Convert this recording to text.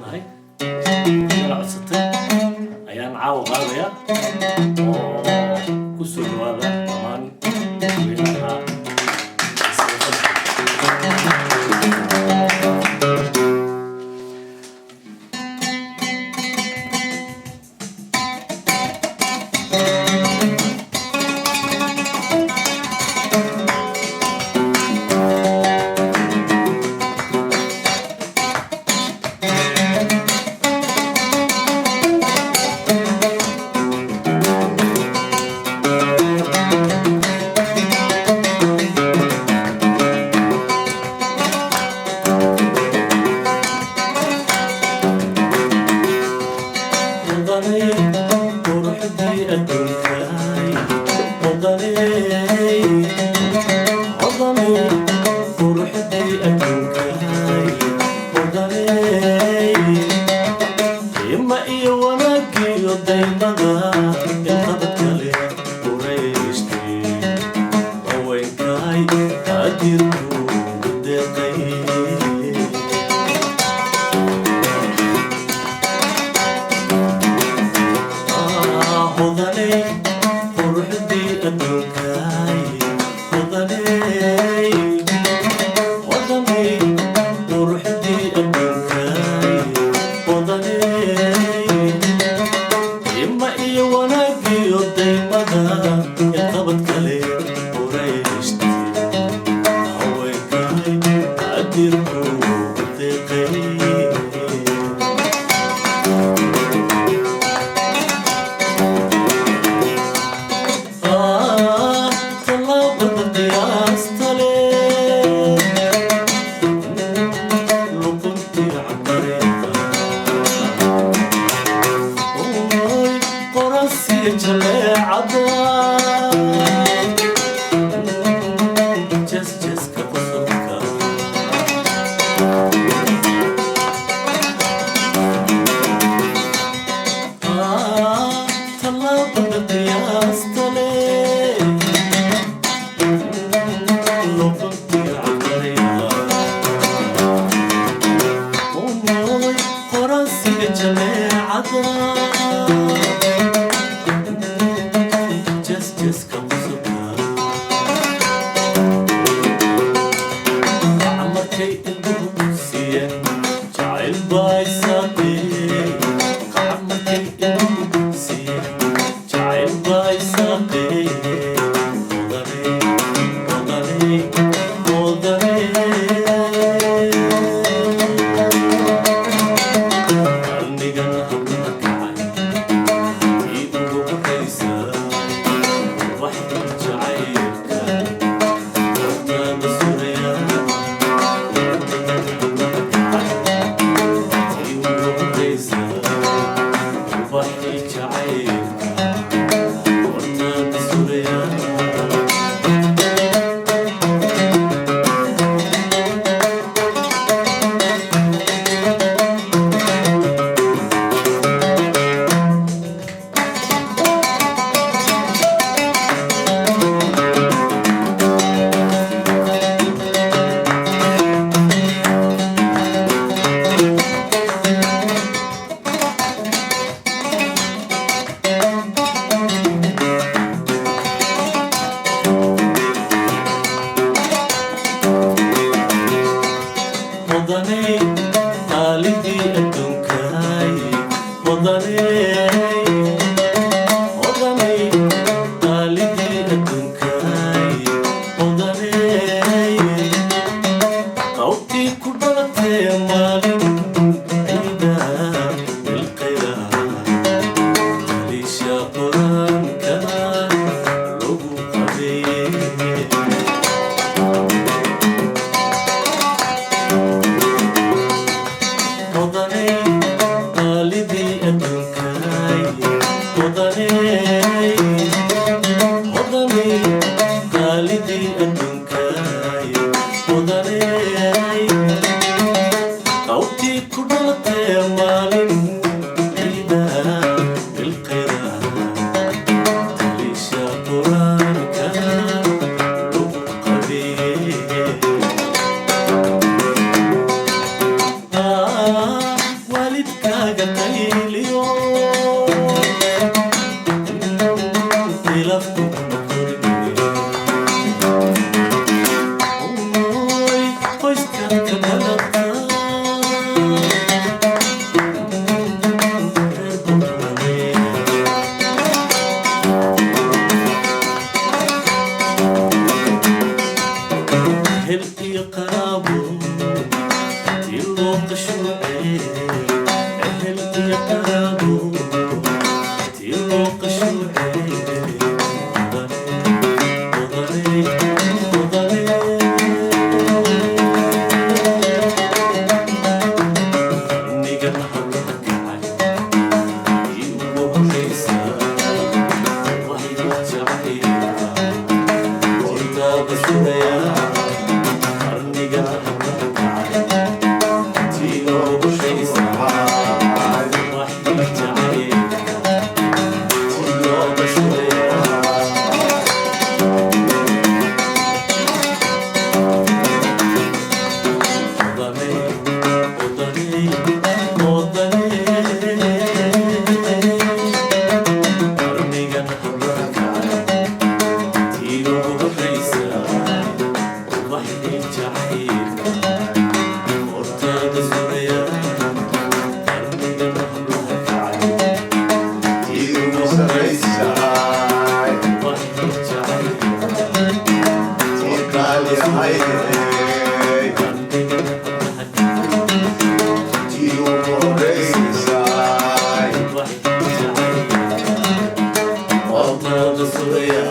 Leenahay igala codsatay ayaan caawa qaadaya oo ku soo dhawaada dhammaan dadweynaha samafalka. Hodaney, quruxdii adduunkay, hodaney, hodaney, quruxdii adduunkay, hodaney, ima iyo wanaagiyo daymada ilqabad kale qurayshtay haweenkay qaadirku deeqay. Hodaney, quruxdii adduunkay, hodaney, hodaney, quruxdii adduunkay, hodaney, ima iyo wanaagiyo daymada ilqabad kale qurayshtay haweenkay qaadirku deeqay. Tallaabada qiyaasta leh, luquntii cabariqa, oy qorasiya jaleecada, jesjeska qosolka. Tallaabada qiyaasta leh, luquntii cabariqa, oy qorasiga jaleecada, jesjeska qosolka. Markay indhuhu siiyeen jacayl baa isaaqee, qac markay indhuhu siiyeen jacayl baa isaaqee. Hodaney, hodaney, hodaney, qarnigana hablaha kacay ii ugu horaysa ubaxdii jacaylka hortaada suraya. Qarnigana hablaha kacay ii ugu horaysa ubaxdii jacaylka hortaada suraya. Hodaney, qaalidii adduunkay, hodaney, hodaney, qaalidii adduunkay, hodaney, qawtii ku dhalatee maalin ciida bilqayra haliisha qur-aankana lagu qabeeyey. Hodaney, qaalidii adduunkay, hodaney, hodaney, qaalidii adduunkay, hodaney, qawtii ku dhalatee maalin ciida bilqayra haliisha qur-aanka lagu qabeeyey. Hel iyo qaraabo tii loo qashuucay, ehel iyo qaraabo tii loo qashuucay. Odane, odane, qarnigan hablaha kacay ii ugu horraysa waxay jacaylka hortaada sugaya. Qarnigan hablaha kacay tii ugu horraysa waxay jacaylka hortaada sugaya. Odane, odane, odane, qarnigan hablaha kacay tii ugu horraysa waxay jacaylka hortaada sugaya. Qarnigan hablaha kacay tii ugu horraysa waxay jacaylka hortaada sugaya. Qarnigan hablaha kacay waxay jacaylka hortaada sugaya.